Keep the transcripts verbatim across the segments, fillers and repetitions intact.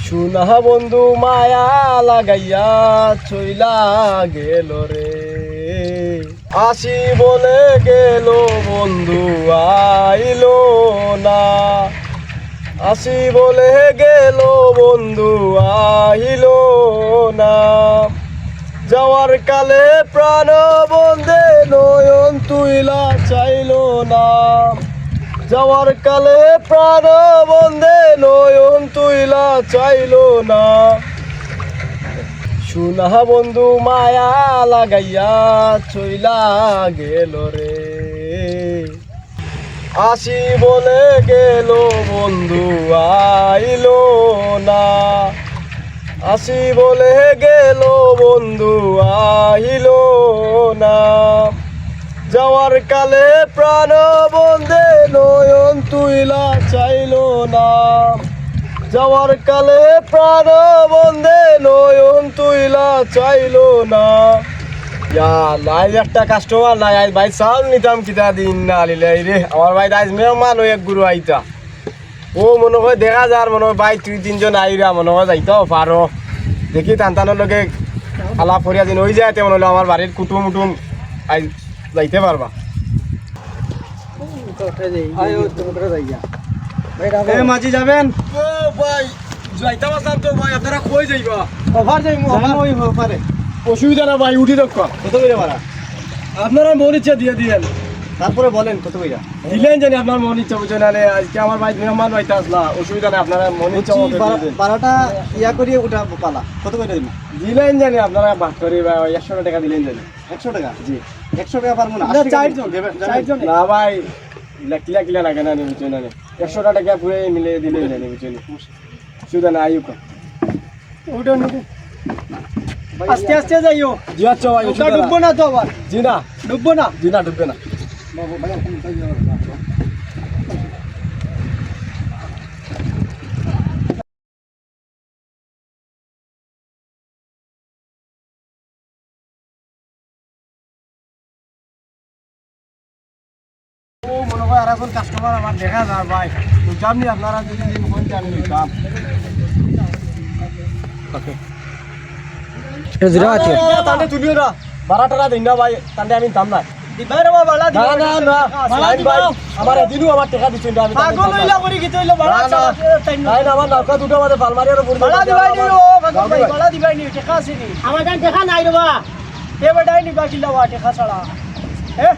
সোনা বন্ধু মায়া লাগাইয়া চইলা গেল রে। আসি বলে গেল বন্ধু আইলো না। আসি বলে গেল বন্ধু আইলো না। যাওয়ার কালে প্রাণ বন্ধে নয়ন তুইলা চাইলো না। যাওয়ার কালে প্রাণ বন্ধে নয়ন তুইলা চাইলো না। সোনা বন্ধু মায়া লাগাইয়া চইলা গেল রে। আসি বলে গেল বন্ধু আইলো না। আসি বলে গেল বন্ধু আইলো না। যাওয়ার কালে প্রাণ বন্ধে নয়ন তুইলা চাইলো না। যাওয়ার কালে প্রাণ বন্ধে নয়ন তুইলা চাইলো না। ইয়া আল্লাহ, আইজ একটা কাস্টমার নাই, আইজ ভাই চাউল নিতাম কিতা দিন না আলিলাই রে। আমার ভাই আইজ মেহমান অই এক গুরু আইতা। ও মনো অয় দেখা যার মনো অয় ভাই দুই তিনজন আইরা মনো অয় যাইতাও পারো। দেখি তান তানর লগে আলাপ করিয়া দিন অই যায়, তে মনো অইলো আমার বাড়ির কুটুম উটুম আইজ যাইতে পারবা। আয়, ও তো কোথায় যাই? এ, মাঝি যাবেন? ও ভাই, যাইতাম আছলাম তো ভাই, আপনারা কই যাইবা? ওপার যাইমু, ওপার। ওই ওপারে। অসুবিধা না ভাই, উঠি দেখ। কত কইরা ভাড়া? আপনারা মন ইচ্ছা দিয়া দিয়েন। তারপরে বলেন কত কইরা? দিলেন জানি আপনার মন ইচ্ছা, বুঝছেন না রে? আইজকে আমার ভাই মেহমান অইতা আছলা, অসুবিধা নাই, আপনারা মন ইচ্ছা বুঝছি, মতো ভাড়া, দিয়ে দেন। ভাড়াটা ইয়া করিয়া উঠা পালা। কত কইরা দিমু? দিলেন জানি আপনারা বাদ করি বা একশো টাকা দিলেন জানি। একশো টাকা? জি। একশো টাকা পারমু না, না, আশি টাকা চারজন, দিমু। দেবেন, দেবেন। চারজন। না ভাই, ইলা কিলা কিলা লাগে না নি, বুঝছেন না নি? একশো টাকা পুরো মিলে দিলেন জানি, বুঝছেন নি? সুদা না, আইউক। উঠো, উঠো। আস্তে আস্তে যাইও। জি আচ্ছা ভাই, নৌকা অসুবিধা নাই। ডুববো না তো আবার? জি না। ডুববো না? জি না, ডুববে না। ও মনো অয় আর একজন কাস্টমার আমার দেখা যার ভাই। বুঝলাম নি আপনারা যদি দিন কোন জানি নিতাম। ওকে। এ জিরা আছে। না, না, না, তান্ডে তুলিও না। বারো টাকা দিন না ভাই, তান্ডে আমি দাম নাই। দিবা রে বাবা, বালা দিবা। না, না, না। ভাই, আমার এদিনও আমার টাকা দিচ্ছেন, আমি তান্ডে পাগল দাম নাই। অইলা করি কি তইলে বালা না, না। চালা, এ, তাই না। ভাই, না, আমার নৌকা দুটো আমাদের পালমারি আর উপরে বালা দিবাই নি, ও, পাগল ভাই, ভাই। বালা দিবাই নি, টাকা আছে নি? আমার কাছে টাকা নাই রে বাবা। এ বেটায় নিবা কিলা ওয়াটে খাছাড়া? হে?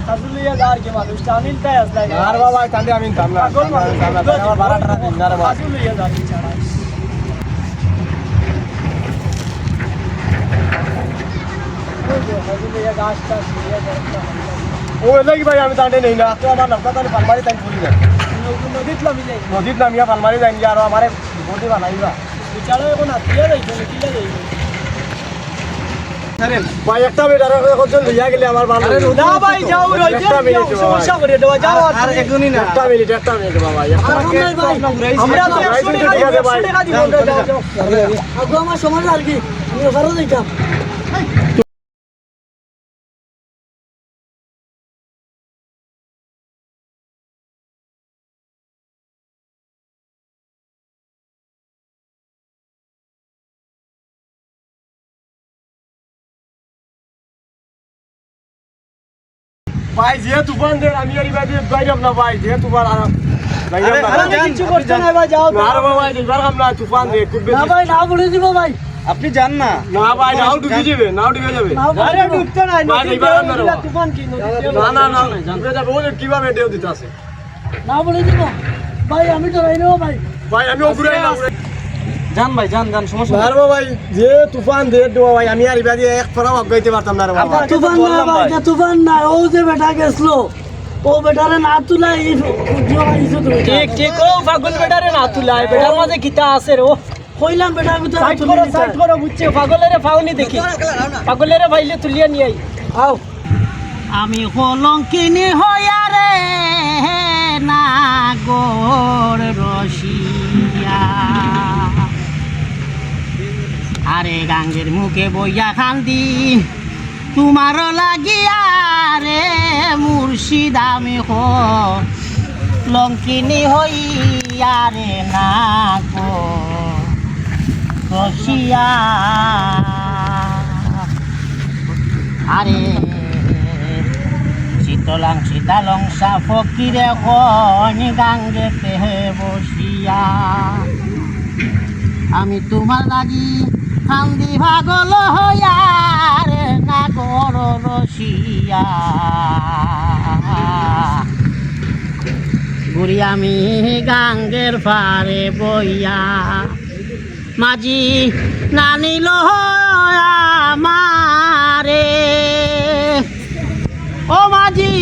কাজু লইয়া যার কি মানুষ, তামিল তাই আসলাই। আর বাবা, তাহলে আমি দাম না। পাগল মানুষ। দাম না, দাম না, আমার বারো টাকা দিন না রে বাবা। কাজু লইয়া যার কি ছাড়া। ওই যে, কাজু লইয়া গাছ টাছ লইয়া যার কি। ও, এলে কি ভাই, আমি তাহলে নেই না, তো আমার নৌকা তাহলে পালমারি তাই ভুলি যায়। নদীত নামি যাই। নদীত নামিয়া পালমারি যাই, আর আমারে বিপদে বানাইবা। বেচারা এখন আতিয়া যাইতো না, কিলা যাইতো? ভাই, একটা মিনিট, আর একজন লইয়া গেলে আমার ভালো লাগে। না ভাই, যাও, রইতে একটা মিনিট, যাও, সমস্যা করে দেওয়া, যাও, আর, আর আর একজনই না। একটা মিনিট, একটা মিনিট, বাবা, একটা আর মিনিট। আমরা ভাই, আমরা তো একশো টাকা দিব, ঠিক আছে ভাই। একশো টাকা দিব, যাও, যাও। আগে আমার সময় আর কি, আমি ওখানে যাইতাম। ভাই, যে তুফান দের, আমি আর ইবাদি বাইরাম না ভাই, যে তুফান আর বাইরাম আরে, না। আরে, যান, কিছু করতে নাই ভাই, যাও। না রে বাবা, এবার আমরা তুফান দে, খুব বেশি। না ভাই, না বলে দিব ভাই। আপনি যান না। না ভাই, নাও ডুবে যাবে, নাও ডুবে যাবে। না ভাই, আরে, ডুবতে নাই, ভাই, নদীর এবার ঢেউ আমরা দিলা, তুফান কি নদীর ঢেউ? না, না, না, ডুবে যাবে, ওই কিভাবে ঢেউ দিতে আছে? না বলে দিব। ভাই, আমি তো রাই নেবো ভাই। ভাই, আমি ওগুলাই না, ওগুলাই। যান ভাই, যান, যান, সমস্যা নাই। পারবো ভাই, যে তুফান দে দেবো ভাই, আমি আর ইবাদি এক ফেরাও আগাইতে পারতাম না রে বাবা। আবার তুফান না বললাম ভাই, ভাই। এটা তুফান না, ও যে বেটা গেছলো, ও বেটারে না তুলাই, এই ফু-, ফুটিও ভাই, কিছু তুমি ঠিক, ঠিক, ও পাগল বেটারে না তুলাই, বেটার মাঝে কিতা আছে রে, ও। কইলাম বেটা, আমি তো সাইড করো, সাইড করো, বুঝছে? পাগলেরে পাওনি দেখি। পাগলেরে পাইলে তুলিয়া নিয়ে আই। আও। আমি কলঙ্কিনী হইয়া রে না গর রসিয়া। আরে গাঙ্গের মুখে বইয়া কান্দি। তোমারও লাগিয়া রে মুর্শিদ আমি ক-, লঙ্কিনী হইয়া রে না গো রসিয়া। আরে শীতলাং শীতলং সা ফকিরে কইন গাঙ্গেতে বসিয়া। আমি তুমার লাগি কান্দি পাগল হইয়া রে না গো রসিয়া। ঘুরি আমি গাঙ্গের পারে বইয়া, মাঝি না নিল আমারে। ও মাঝি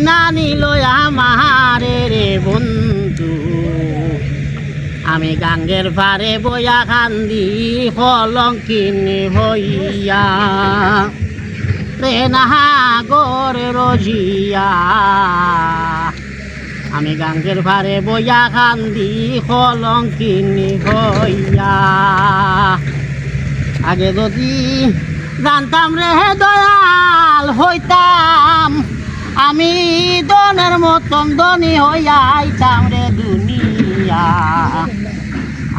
না নিল আমারে রে বন্ধু, আমি গাঙ্গের পারে বইয়া কান্দি কলঙ্কিনী হইয়া রে না গো রসিয়া। আমি গাঙ্গের পারে বইয়া কান্দি কলঙ্কিনী হইয়া। আগে যদি জানতাম রে দয়াল, হইতাম আমি ধনের মতন ধনী হইয়া আইতাম রে দুনিয়া।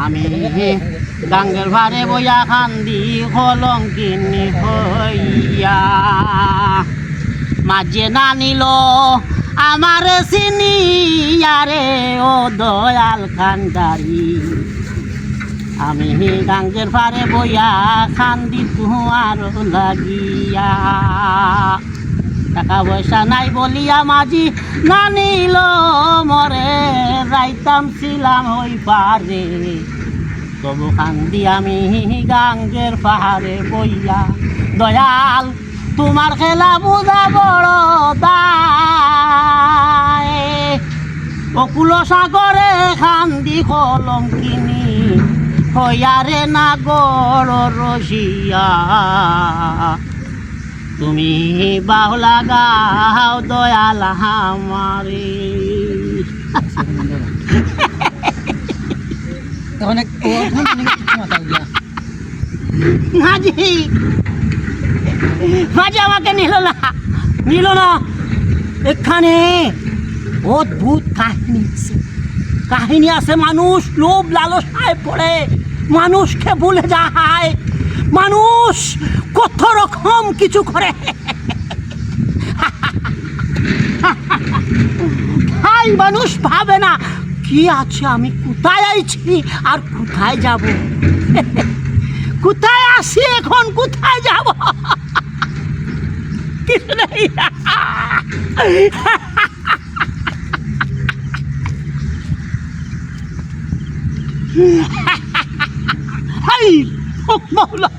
আমি গাঙ্গের পারে বইয়া কান্দি কলঙ্কিনী হইয়া। মাঝে না নিল আমারে চিনিয়া রে ও দয়াল কান্ডারি। আমি গাঙ্গের পারে বইয়া কান্দি তুমার লাগিয়া। টাকা পয়সা নাই বলিয়া মাঝি না নিল মরে, যাইতাম ছিলাম ওই পারে। তবু কান্দি আমি গাঙ্গের পারে বইয়া। দয়াল, তুমার খেলা বুঝা বড় দায়। অকুল সাগরে কান্দি কলঙ্কিনী হইয়া রে না গো রসিয়া। তুমি বাউলা গাও দয়াল আমারে। তখন এক, ও, তখন তুমি কিছু মাথা গিয়া। মাঝি, মাঝি আমাকে নিল না, নিল না। এখানে অদ্ভুত কাহিনী আছে। কাহিনী আছে, মানুষ লোভ লালসায় পড়ে, মানুষকে ভুলে যায়, মানুষ কত রকম কিছু করে। তাই মানুষ ভাবে না কি আছে, আমি কোথায় আইছি আর কোথায় যাব, কোথায় আছি এখন, কোথায় যাব, কিছু নেই। হাই, ও মাওলা।